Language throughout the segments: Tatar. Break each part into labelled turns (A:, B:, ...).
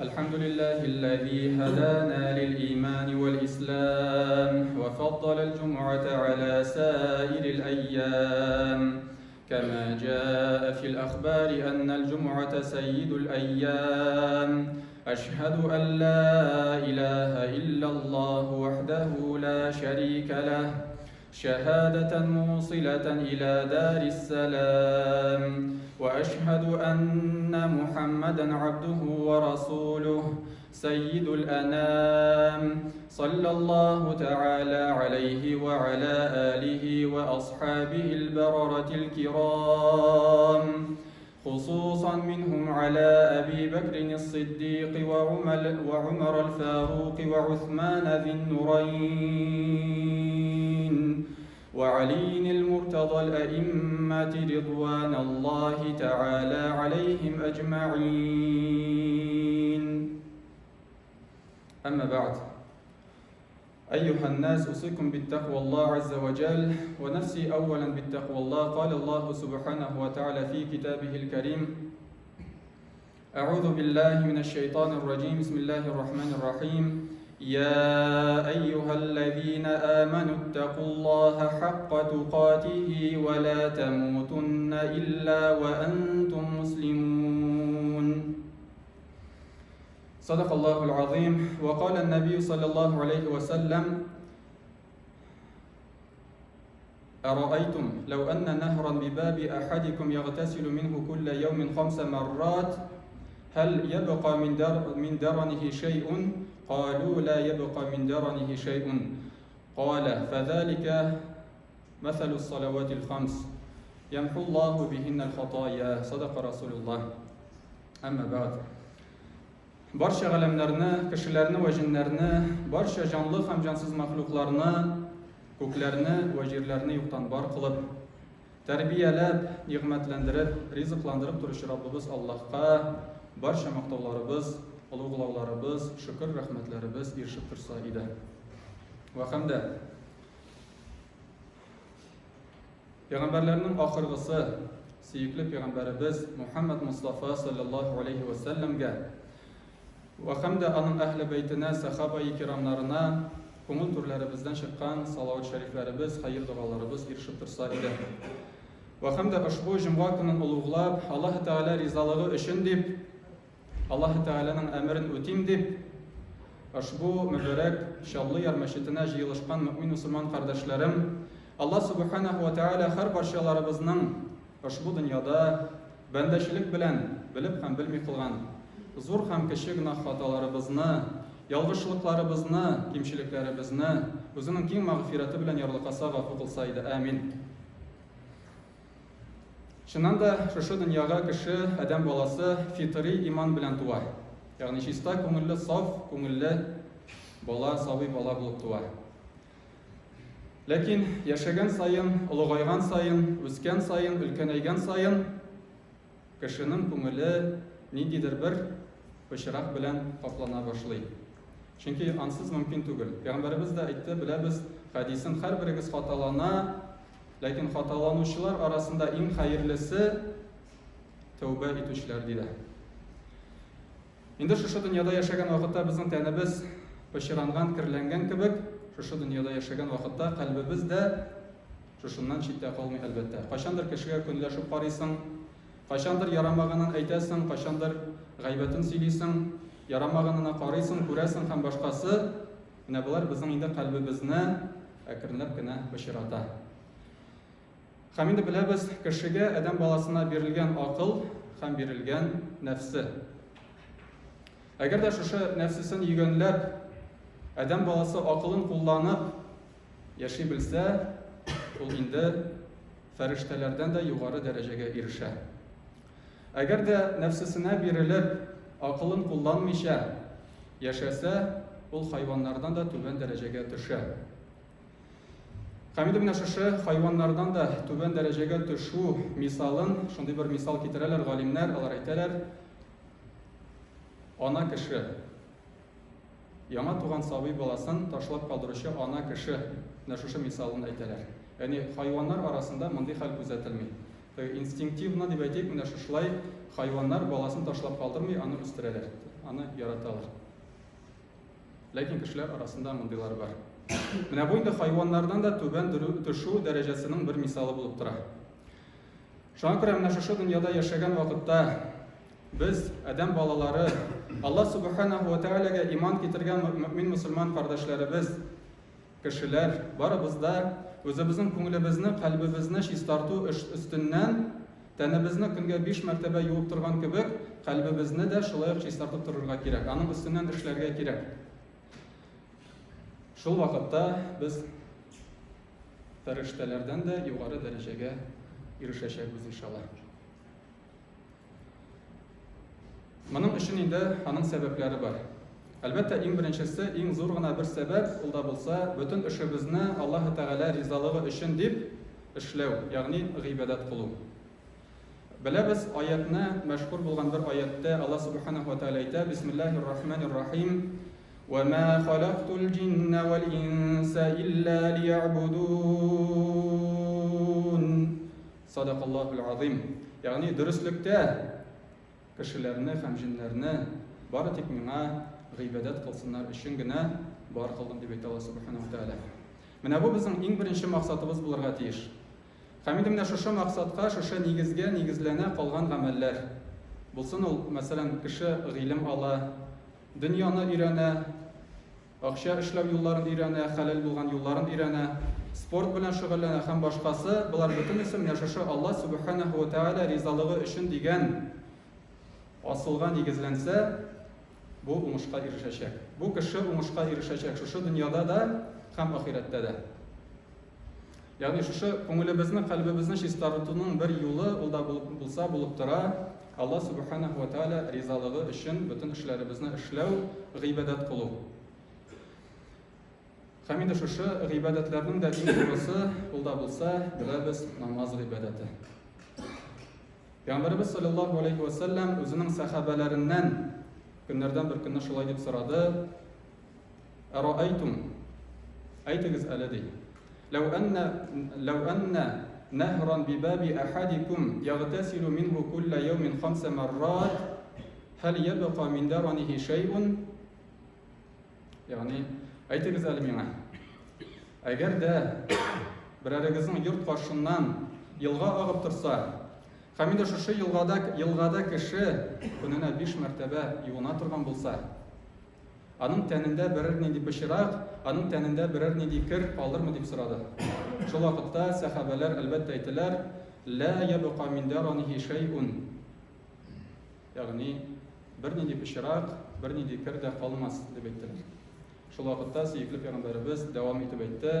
A: الحمد لله الذي هدانا للإيمان والإسلام وفضل الجمعة على سائر الأيام كما جاء في الأخبار أن الجمعة سيد الأيام أشهد أن لا إله إلا الله وحده لا شريك له شهادة موصلة إلى دار السلام وأشهد أن محمدا عبده ورسوله سيد الأنام صلى الله تعالى عليه وعلى آله وأصحابه البررة الكرام خصوصا منهم على أبي بكر الصديق وعمر, وعمر الفاروق وعثمان ذي النورين وعلي المرتضى الأئمة رضوان الله تعالى عليهم أجمعين أما بعد أيها الناس أوصيكم بالتقوى الله عز وجل ونفسي أولا بالتقوى الله قال الله سبحانه وتعالى في كتابه الكريم أعوذ بالله من الشيطان الرجيم بسم الله الرحمن الرحيم يا أيها الذين آمنوا اتقوا الله حق تقاته ولا تموتن إلا وأنتم مسلمون صدق الله العظيم وقال النبي صلى الله عليه وسلم أرأيتم لو أن نهرا بباب أحدكم يغتسل منه كل يوم خمس مرات هل يبقى من, در من درنه شيء؟ قالوا لا يبقى من درنه شيء قال فذلك مثل الصلوات الخمس يمحو الله بهن الخطايا صدق رسول الله أما بعد Барча галәмнәрне, кешеләрне вә җеннәрне, барча җанлы һәм җансыз мәхлукларны, күкләрне вә җирләрне юктан бар кылып, тәрбияләп, нигъмәтләндереп, ризыкландырып торучы Раббыбыз Аллаһка барча мактауларыбыз, олуглауларыбыз, шөкер-рәхмәтләребез ирешеп торса иде. Вә һәм дә Пәйгамбәрләрнең ахыргысы, сөекле пәйгамбәребез Мухаммад Мустафа саллаллаһу алейһи вә сәлләмгә вә һәм дә аның әһле бәйтенә, сәхабаи кирамнарына күңел түрләребездән чыккан салават шәрифләребез, хәер догаларыбыз ирешеп торса иде. Вә һәм дә ошбу җомга көнен олуглап, Аллаһы Тәгалә ризалыгы өчен дип, Аллаһы Тәгаләнең әмерен үтим дип, ошбу мөбарәк Чаллы Яр мәчетенә җыелышкан мөэмин-мөселман кардәшләрем, Аллаһ Сүбхәнәһү вә Тәгалә һәрбарчаларыбызның ошбу дөньяда бәндәчелек белән белеп һәм белми кылган зур һәм кече гөнаһ-хаталарыбызны, ялгышлыкларыбызны, кимчелекләребезне Үзенең киң мәгъфирәте белән ярлыкаса, гафу кылса иде. Амин. Чыннан да, шушы дөньяга кеше, адәм баласы фитри иман белән туа. Ягъни чиста күңелле, саф күңелле бала, сабый бала булып туа. Ләкин яшәгән саен, олыгайган саен, үскән саен, өлкәнәйгән саен кешенең күңеле ниндидер бер пычрак белән каплана башлый. Чөнки ансыз мөмкин түгел. Пәйгамбәребез дә әйтте, беләбез, хәдисен һәрберегез хаталана, Ләкин хаталанучылар арасында иң хәерлесе тәүбә итүчеләр, диде. Инде шушы дөньяда яшәгән вакытта безнең тәнебез пычранган, керләнгән кебек, шушы дөньяда яшәгән вакытта кальбебез дә шушыннан читтә калмый, әлбәттә. Кайчандыр кешегә көнләшеп карыйсың, кайчандыр ярамаганын әйтәсең, кайчандыр гайбәтен сөйлисең, ярамаганына карыйсың, күрәсең һәм башкасы. Менә болар безнең инде кальбебезне әкренләп кенә пычрата. Һәм инде беләбез, кешегә, адәм баласына бирелгән акыл һәм бирелгән нәфсе. Әгәр дә шушы нәфсесен йөгәнләп, адәм баласы акылын кулланып яши белсә, ул инде фәрештәләрдән дә югары дәрәҗәгә ирешә. Әгәр дә нәфсесенә бирелеп, акылын кулланмыйча яшәсә, ул хайваннардан да түбән дәрәҗәгә төшә. Һәм инде менә шушы хайваннардан да түбән дәрәҗәгә төшү мисалын, шундый бер мисал китерәләр галимнәр, алар әйтәләр, ана кеше, яңа туган сабый баласын ташлап калдыручы ана кеше, менә шушы мисалын әйтәләр. Ягъни хайваннар арасында мондый хәл күзәтелми. Теге инстинктивно дип әйтик, менә шушылай хайваннар баласын ташлап калдырмый, аны үстерәләр, аны яраталар. Ләкин кешеләр арасында мондыйлар бар. Менә бу инде хайваннардан да түбән төшү дәрәҗәсенең бер мисалы булып тора. Шуңа күрә менә шушы дөньяда яшәгән вакытта без, адәм балалары, Аллаһ Субханаһу ва Тәгаләгә иман китергән мөэмин мөселман кардәшләребез, кешеләр, барыбыз да үзебезнең күңелебезне, кальбебезне чистарту өстеннән, тәнебезне көнгә биш мәртәбә юып торган кебек, кальбебезне дә шулай ук чистартып торырга кирәк, аның өстеннән эшләргә кирәк. Шул вакытта без фәрештәләрдән дә югары дәрәҗәгә ирешәчәкбез, иншалла. Моның өчен инде аның сәбәпләре бар. Әлбәттә, иң беренчесе, иң зур гына бер сәбәп, ул да булса, бөтен эшебезне Аллаһы Тәгалә ризалыгы өчен дип эшләү, ягъни гыйбадәт кылу. Беләбез, аятны, мәшһүр булган бер аяттә Аллаһ Субханаһу ва Тәгалә әйтә, Бисмиллаһир Рахманир Рахим, Ва ма халактул җинна вал инса илля лиябудун. Садакаллаһул азим. Ягъни дөреслектә кешеләрне һәм җеннәрне бары тик миңа гыйбадәт кылсыннар өчен генә бар кылдым дип әйтә Аллаһ Субханаһу ва Тәгалә. Менә бу безнең иң беренче максатыбыз булырга тиеш. Һәм инде менә шушы максатка, шушы нигезгә нигезләнә калган гамәлләр. Булсын ул, мәсәлән, кеше гыйлем ала, дөньяны өйрәнә, Акча эшләү юлларын өйрәнә, хәләл булган юлларын өйрәнә, спорт белән шөгыльләнә һәм башкасы, болар бөтенесе менә шушы Аллаһ Сүбхәнәһү вә Тәгалә ризалыгы өчен дигән асылга нигезләнсә, бу уңышка ирешәчәк. Бу кеше уңышка ирешәчәк шушы дөньяда да һәм ахирәттә дә. Ягъни шушы күңелебезне, кальбебезне чистартуның бер юлы ул да булып булса булып тора, Аллаһ Субханаһу ва Тааля ризалыгы өчен бөтен эшләребезне эшләү, гыйбадәт кылу. Һәм инде шушы гыйбадәтләрнең дә иң зурысы ул да булса, беләбез, намаз гыйбадәте. Пәйгамбәребез саллаллаһу алейхи ва сәлләм үзенең сәхабәләреннән көннәрдән бер көнне шулай дип сорады: Әраәйтум, әйтегез әле, ди. Ләү әннә, ләү әннә нәһран бибаби әхадикум ягътәсилу минһу кулла яумин хамса маррат, һәл ябка мин даранихи шәйун? Ягъни, әйтегез әле миңа. Әгәр дә берәрегезнең йорт каршыннан елга агып торса, һәм инде шушы елгада, елгада кеше көненә биш мәртәбә юына торган булса, Аның тәнендә берәр нинди пычрак, аның тәнендә берәр нинди кер калырмы дип сорады. Шул вакытта сәхабәләр әлбәттә әйтәләр, Лә ябка мин дәранихи шәйун. Ягъни, бернинди пычрак, бернинди кер дә калмас, дип әйттеләр. Шул вакытта сөекле пәйгамбәребез дәвам итеп әйтте,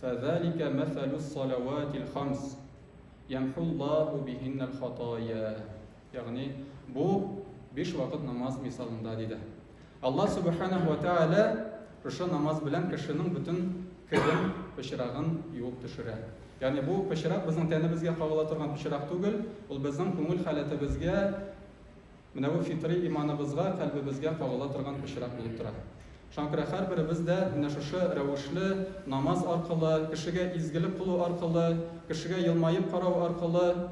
A: Фәзалика мәсәлүс салаватил хамс, ямхуллаһу бихиннәл хатая. Ягъни, бу биш вакыт намаз мисалында, диде. Аллаһ Сүбхәнәһү вә Тәгалә шушы намаз белән кешенең бөтен керен, пычрагын юып төшерә. Ягъни бу пычрак безнең тәнебезгә кагыла торган пычрак түгел, ул безнең күңел халәтебезгә, менә бу фитри иманыбызга, кальбебезгә кагыла торган пычрак булып тора. Шуңа күрә һәрберебез дә менә шушы рәвешле намаз аркылы, кешегә изгелек кылу аркылы, кешегә елмаеп карау аркылы,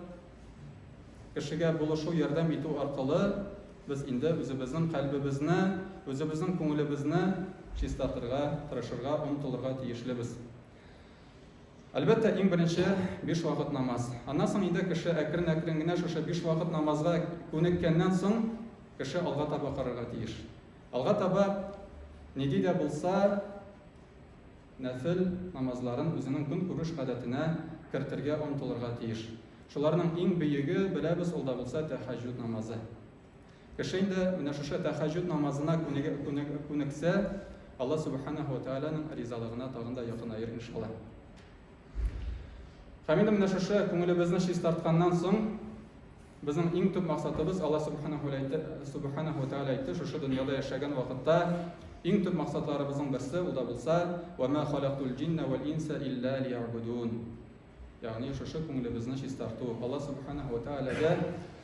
A: Кешегә булышу, ярдәм итү аркылы без инде үзебезнең кальбебезне, үзебезнең күңелебезне чистартырга тырышырга, омтылырга тиешлебез. Әлбәттә, иң беренче биш вакыт намаз. Аннан соң инде кеше әкрен-әкрен генә шушы биш вакыт намазга күнеккәннән соң, кеше алга таба карарга тиеш. Алга таба нинди дә булса нәфел намазларын үзенең көнкүреш гадәтенә кертергә омтылырга тиеш. Шуларның иң бөеге, беләбез, ул да булса тәһәҗҗүд намазы. Кеше инде менә шушы тәһәҗҗүд намазына күнексә, Алла Субханаһу ва Тааляның ризалыгына тагын да якынаер, иншалла. Һәм инде менә шушы күңелебезне чистартканнан соң, Безнең иң төп максатыбыз, Аллаһ Субханаһу Субханаһу ва Тааля әйтте, шушы дөньяда яшәгән вакытта иң төп максатларыбызның берсе, ул да булса, «Ва ма халактул җинна вал инса илля лиябудун». Ягъни шушы күңелебезне чистарту, Аллаһ Субханаһу ва Тааляга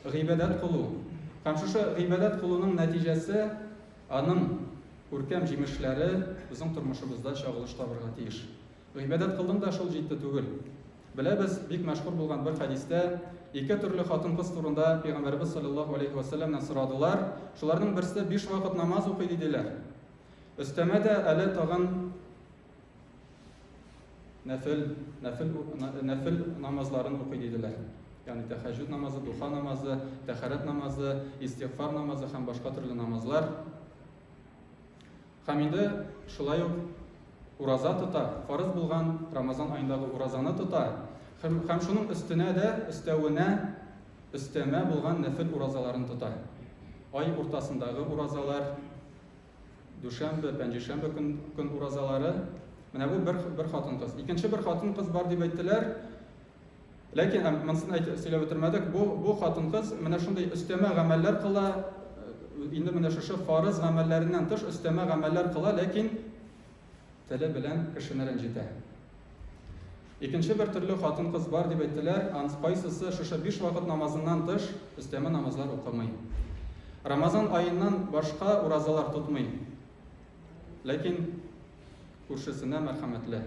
A: гыйбадәт кылу. Һәм шушы гыйбадәт кылуның нәтиҗәсе, аның күркәм җимешләре безнең тормышыбызда чагылыш табырга тиеш. Гыйбадәт кылдың да шул җитте түгел. Беләбез, бик мәшһүр булган бер хәдистә ике төрле хатын-кыз турында Пәйгамбәребез салләллаһу алейһи вә сәлләмнән сорадылар. Шуларның берсе биш вакыт намаз укый диделәр. Өстәмә дә әле тагын нәфел, нәфел, нәфел намазларын укый диделәр. Ягъни тәхәҗҗүд намазы, духа намазы, тәхәрәт намазы, истигъфар намазы һәм башка төрле намазлар. Һәм инде шулай ук ураза тота, фарыз булган Рамазан аендагы уразаны тота, һәм, һәм шуның өстенә дә, өстәвенә, өстәмә булган нәфел уразаларын тота. Ай уртасындагы уразалар, дүшәмбе, пәнҗешәмбе көн, көн уразалары. Менә бу бер, бер хатын-кыз. Икенче бер хатын-кыз бар дип әйттеләр. Ләкин монысын әйтеп сөйләп бетермәдек. Бу бу хатын-кыз менә шундый өстәмә гамәлләр кыла, инде менә шушы фарыз гамәлләреннән тыш өстәмә гамәлләр кыла, ләкин теле белән кешене рәнҗетә. Икенче бер төрле хатын-кыз бар дип әйттеләр, анс кайсысы шушы биш вакыт намазыннан тыш өстәмә намазлар укымый. Рамазан аеннан башка уразалар тотмый. Ләкин күршесенә мәрхәмәтле.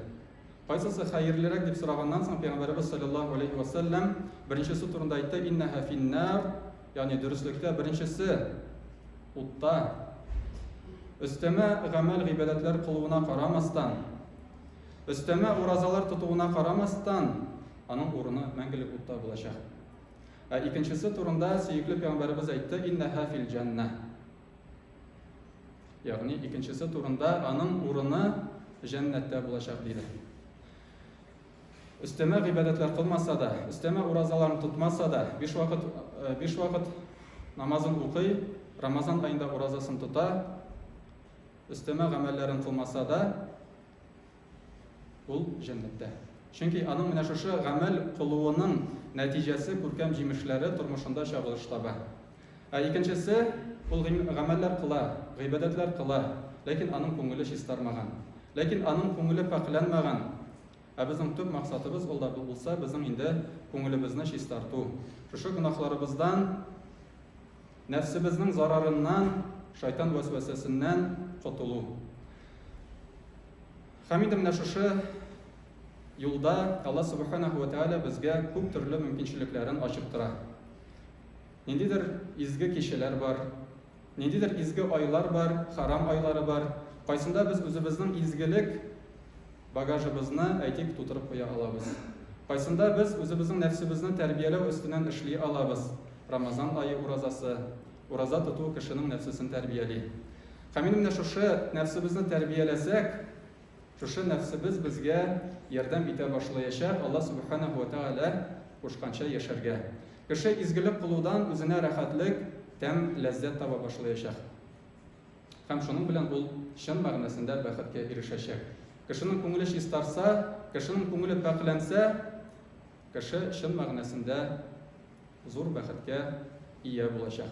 A: Кайсысы хәерлерәк дип сораганнан соң, Пәйгамбәребез салләллаһу алейһи вә сәлләм беренчесе турында әйтте, Иннәһә финнар, ягъни дөреслектә беренчесе утта. Өстәмә гамәл гыйбадәтләр кылуына карамастан, өстәмә уразалар тотуына карамастан, аның урыны мәңгелек утта булачак. Ә икенчесе турында сөекле Пәйгамбәребез әйтте, Иннәһә фил җәннә. Ягъни икенчесе турында аның урыны җәннәттә булачак диде. Өстәмә гыйбадәтләр кылмаса да, өстәмә уразаларын тотмаса да, биш вакыт э, биш вакыт намазын укый, Рамазан аенда уразасын тота, өстәмә гамәлләрен кылмаса да, Ул җәннәттә. Чөнки аның менә шушы гамәл кылуының нәтиҗәсе, күркәм җимешләре тормышында чагылыш таба. Ә икенчесе, ул гамәлләр кыла, гыйбадәтләр кыла, ләкин аның күңеле чистармаган. Ләкин аның күңеле пакьләнмәгән. Ә безнең төп максатыбыз ул да булса, безнең инде күңелебезне чистарту. Шушы гөнаһларыбыздан, нәфсебезнең зарарыннан, шайтан вәсвәсәсеннән котылу. Һәм инде менә шушы юлда Алла Субханаһу ва Тааля безгә күп төрле мөмкинчелекләрен ачып тора. Ниндидер изге кичәләр бар, ниндидер изге айлар бар, харам айлары бар, кайсында без үзебезнең изгелек багажыбызны, әйтик, тутырып куя алабыз. Кайсында без үзебезнең нәфсебезне тәрбияләү өстеннән эшли алабыз. Рамазан ае уразасы, ураза тоту кешенең нәфсесен тәрбияли. Һәм инде менә шушы нәфсебезне тәрбияләсәк, шушы нәфсебез безгә ярдәм итә башлаячак Алла Субханаһу ва Тааля кушканча яшәргә. Кеше изгелек кылудан үзенә рәхәтлек, тәм, ләззәт таба башлаячак. Һәм шуның белән ул чын мәгънәсендә бәхеткә ирешәчәк. Кешенең күңеле чистарса, кешенең күңеле пакьләнсә, кеше чын мәгънәсендә зур бәхеткә ия булачак.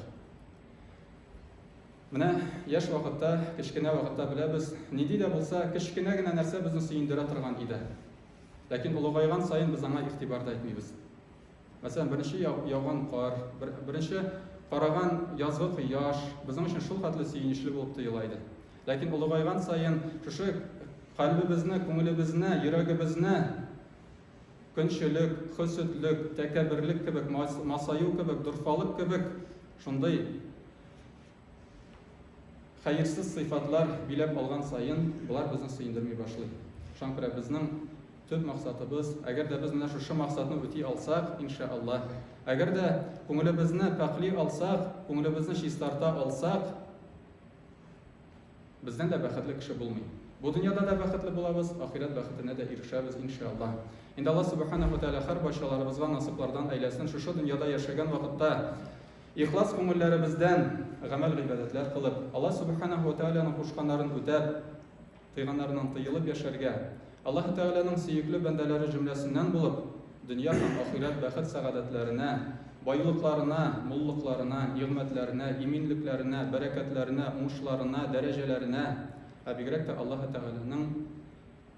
A: Менә яшь вакытта, кечкенә вакытта беләбез, нинди дә булса кечкенә генә нәрсә безне сөендерә торган иде. Ләкин олыгайган саен без аңа игътибар да итмибез. Мәсәлән, беренче яуган кар, беренче караган язгы кояш безнең өчен шул хәтле сөенечле булып тоела иде. Ләкин олыгайган саен шушы кальбебезне, күңелебезне, йөрәгебезне көнчелек, хөсетлек, тәкәбберлек кебек, масаю кебек, дорфалык кебек шундый хәерсез сыйфатлар биләп алган саен, болар безне сөендерми башлый. Шуңа күрә безнең төп максатыбыз, әгәр дә без менә шушы максатны үти алсак, иншаллаһ, әгәр дә күңелебезне пакьли алсак, күңелебезне чистарта алсак, Бездән дә бәхетле кеше булмый. Бу дөньяда да бәхетле булабыз, ахирәт бәхетенә дә ирешәбез, иншаллаһ. Инде Аллаһ Сүбхәнәһү вә Тәгалә һәр барчаларыбызга насыйплардан әйләсен, шушы дөньяда яшәгән вакытта ихлас күңелләребездән гамәл-гыйбадәтләр кылып, Аллаһ Сүбхәнәһү вә Тәгаләнең кушканнарын үтәп, тыйганнарыннан тыелып яшәргә, Аллаһы Тәгаләнең сөекле бәндәләре җөмләсеннән булып, дөнья һәм ахирәт бәхет-сәгадәтләренә, байлыкларына, муллыкларына, нигъмәтләренә, иминлекләренә, бәрәкәтләренә, уңышларына, дәрәҗәләренә, ә бигрәк тә Аллаһы Тәгаләнең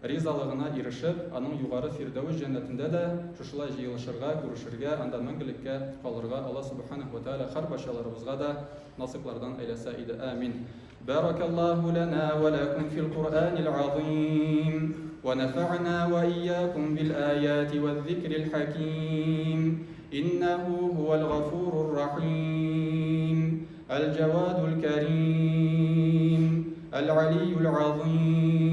A: ризалыгына ирешеп, Аның югары Фирдәвес җәннәтендә дә шушылай җыелышырга, күрешергә, анда мәңгелеккә калырга Аллаһ Сүбхәнәһү вә Тәгалә һәрбарчаларыбызга да насыйплардан әйләсә иде. Амин. Бәрәкәллаһу ләнә вә ләкүм фил Куръанил азыйм. ونفعنا وإياكم بالآيات والذكر الحكيم إنه هو الغفور الرحيم الجواد الكريم العلي العظيم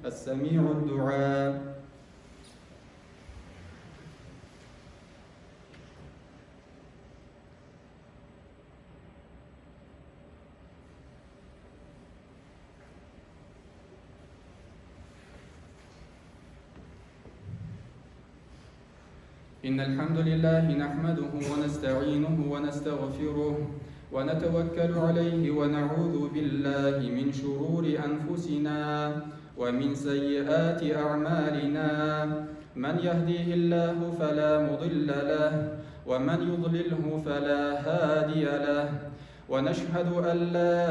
A: السميع الدعاء. إن الحمد لله نحمده ونستعينه ونستغفره ونتوكل عليه ونعوذ بالله من شرور أنفسنا ومن سيئات أعمالنا. من يهديه الله فلا مضل له ومن يضلله فلا هادي له. ونشهد أن لا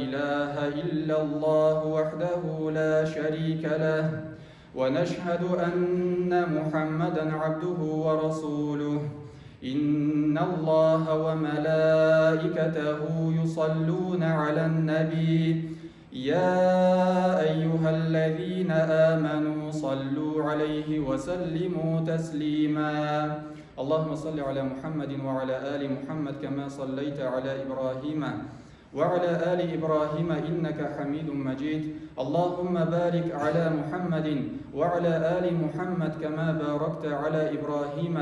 A: إله إلا الله وحده لا شريك له، ونشهد أن محمدا عبده ورسوله. إن الله وملائكته يصلون على النبي يا أيها الذين آمنوا صلوا عليه وسلموا تسليما. اللهم صل على محمد وعلى آل محمد كما صليت على إبراهيم وعلى آل إبراهيم إنك حميد مجيد. اللهم بارك على محمد وعلى آل محمد كما باركت على إبراهيم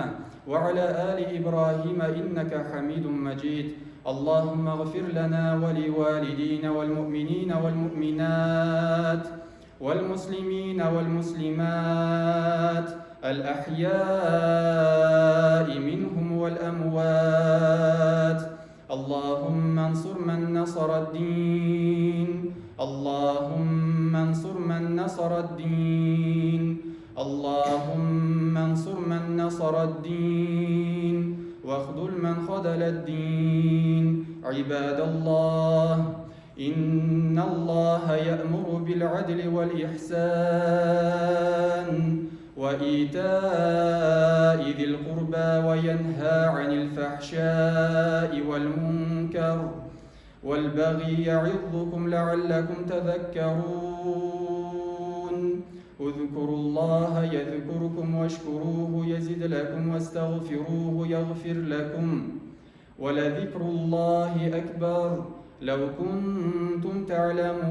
A: وعلى آل إبراهيم إنك حميد مجيد. اللهم اغفر لنا ولوالدينا والمؤمنين والمؤمنات والمسلمين والمسلمات الأحياء منهم والأموات. اللهم انصر من نصر الدين، اللهم انصر من نصر الدين، اللهم انصر من نصر الدين، واخذل من خذل الدين. عباد الله، إن الله يأمر بالعدل والإحسان وإيتاء ذي القربى وينهى عن الفحشاء والمنكر والبغي يعظكم لعلكم تذكرون. اذكروا الله يذكركم واشكروه يزد لكم واستغفروه يغفر لكم، ولذكر الله أكبر لو كنتم تعلمون.